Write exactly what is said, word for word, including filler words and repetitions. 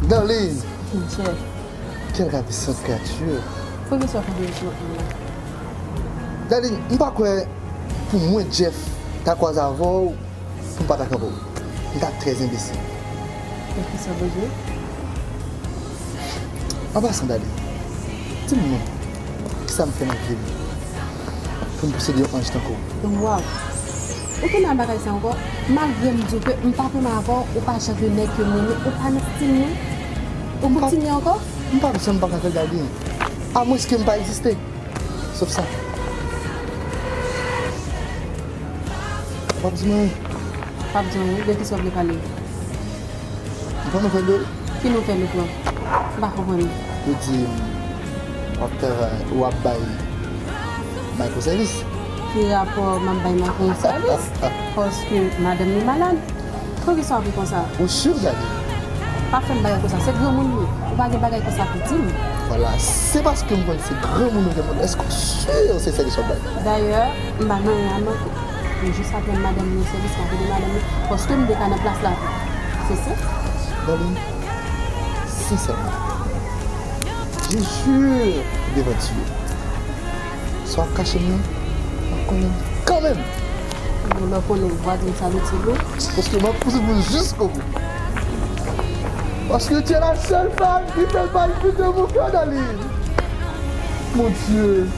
Darline! Jeff. Quelle ravissante créature! Poukisa w fè de sou moun nan? Darline, m pa kwè pou mwen, Jeff, ta kwaze avè w, pou m pa ta kanpe w. M ta trè enbesil. Poukisa w bezwen? An pasan, Darline, di m non, kisa m fè nan vi m pou m posede yon anj tankou w? Waw! Ou tounen a bagay sa ankò? Malgre m di w ke m pa konnen avè w, ou pa jan de nèg ke m renmen, ou pa nan stil mwen. Ou kontinye ankò? M pa bezwen, m pa ka fè l, Darline. Amwenske m pa egziste. Sof sa. W ap di mwen. W ap di mwen, de kisa w vle pale? M pran nouvèl yo. Ki nouvèl ou pran? M pa konprann. Yo di m w ap travay, w ap bay Michael sèvis. Ki rapò m ap bay Michael sèvis? Paske madanm li malad. Poukisa w ap ri konsa? Ou si w gade? Pa fè m bagay konsa, se granmoun li ye. Ou pa gen bagay konsa pou di m. Vwala, se paske m konn se granmoun ou gen pou èske w si se sèvis w ap bay? Dayè, m pa gen anyen a manke. M jis ap rann madanm mwen sèvis, m ap ede madanm mwen, paske m te ka nan plas la tou. Se sa. Darline, sensèman, je jure devan Dye, sa w ap kache m nan, m ap konnen l kanmenm. Bon, lè w konnen, w a di m sa l itil ou? Paske m ap pouse pou l jiskobou. Parce que tu es la seule femme qui fait palpiter mon cœur, Darline. Mon Dieu.